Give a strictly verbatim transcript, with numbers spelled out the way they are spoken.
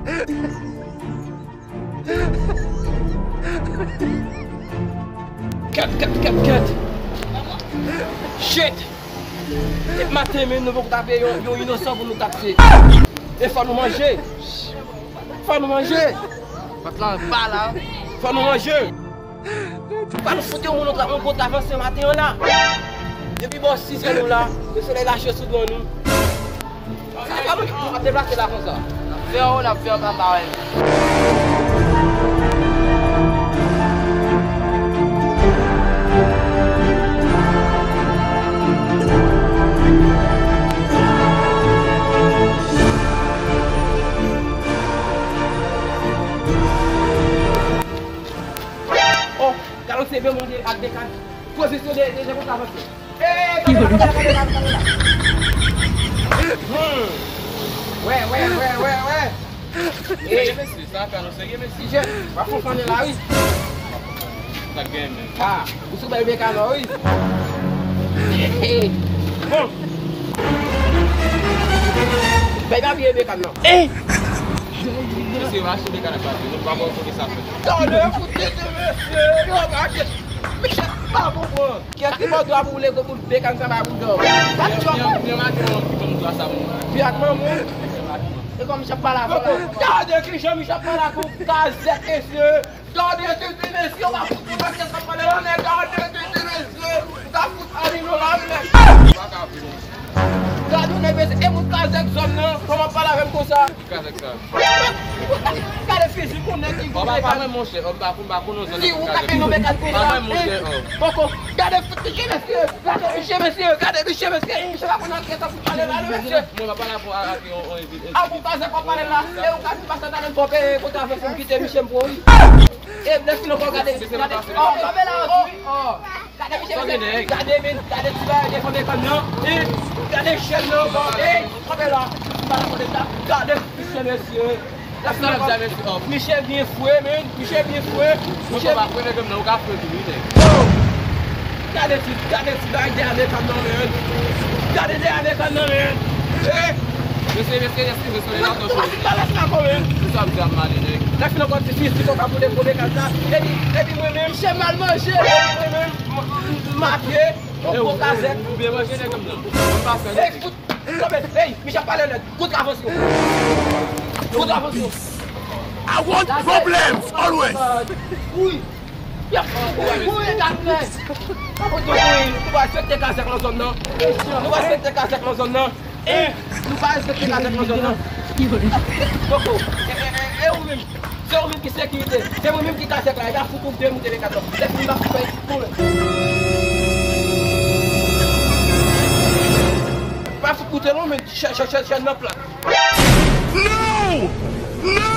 Kèt, kèt, kèt, kèt. Shit! Depi maten, men nou poko ta peye yon, yon inosan pou nou takse. E fò nou manje. Fò nou manje. Fò nou manje. Fò nou fout yon moun yon gwo travay maten an la. Depi bò sis è nou la, le solèy lache sou do nou. Sa pa nou ki ap deplase la konsa. N ap fè w, n ap fè w kaka wè. Oh, gade se byen manje ak dekan. Pozisyon de, de, de konsa avanse. Hey, kamera, kamera, kamera, kamera. Hmm. Wè, wè, wè, wè, wè. Hey. Serye, mesye, sa fè nou serye, mesye. Ti jèn, w ap fè fanne la, wi. Sa gen, men. Ah, ou sou bèl beka non, wi. Hey, hey. Bon. Bay pa bliye beka non. Mesye, yo achte beka nan pati. Nou pa bon kote sa fèt. Tande, fout tete, mesye. Yo, ba, mesye, pa bon, bon. Kèk ti bò dwa pou w lego pou bekan sa bay pou dò. Gad chòp. Vye ak manman. E kòm chòp pa la. Gade ki jan mi chòp pa la kou kazèk mesye. Gade titi mesye, w ap fout pou kazèk sa pale la, men gade titi mesye. Ou ka fout ani nou la, men. Gade yon nèg mesye, e moun kazèk zòn nan, kòman pale avè m konsa? Ki kazèk sa? Gade fizik yon nèg ki... Papa, pa mwen, monchè, m pa, m pa konn yon zòn. Si ou ka gen yon mekal konsa, poko, gade fizik mesye, gade fizik mesye, gade fizik mesye, misye pa konn anyen sa pou pale la, mesye. Mwen pa pale avè yon, yon, yon, yon... A pou kazèk w ap pale la, e ou ka di pase talè m pòpe, kote avè fè m kite misye m pou wi. E lè fin ankò gade, gade, oh, oh, oh. Gade misye, gade, men, gade ti bagay devan bekan nan. E, gade chèn nan, bon, e, kanpe la. M pa la kote sa. Gade misye, mesye. Misye byen fre, men. Misye byen fre. Misye pa fre, men, men, ou ka fre tou, wi, nèg. Oh! Gade ti, gade ti bagay dèyè bekan nan, men. Gade dèyè bekan nan, men. E! Mesye, mesye, mesye, mesye, mesye, mesye. Ou pa lès la kò, men. Mesye ap di ap male, nèg. Lè fin ankò ti fi, ti kòk ap boule gwo bekan sa. Epi, epi mwen menm. Misye mal manje. Epi mwen menm. M, m, m ap ye yon gwo kazèk. Ou byen manje nèg m nan. Mwen pa fè nèg. Ey, fout, kanpe, ey, misye ap pale nèt. Kout avansyon. Kout avansyon. I want problems always. Wi. Yap, wi, wi, wi, wi. Nou va respekte kazèk nan zòn nan. Nou va respekte kazèk nan zòn nan. E, nou pa respekte kazèk nan zòn nan. Poko. E, e, e, e ou menm? Se ou menm ki sekirite. Se mwen menm ki kazèk la. E pa fout ou demoute le kat la. Se pou m pa fout fè pou mwen. Pa fout koute non, men chè, chè, chè, chè nan plat. No! No!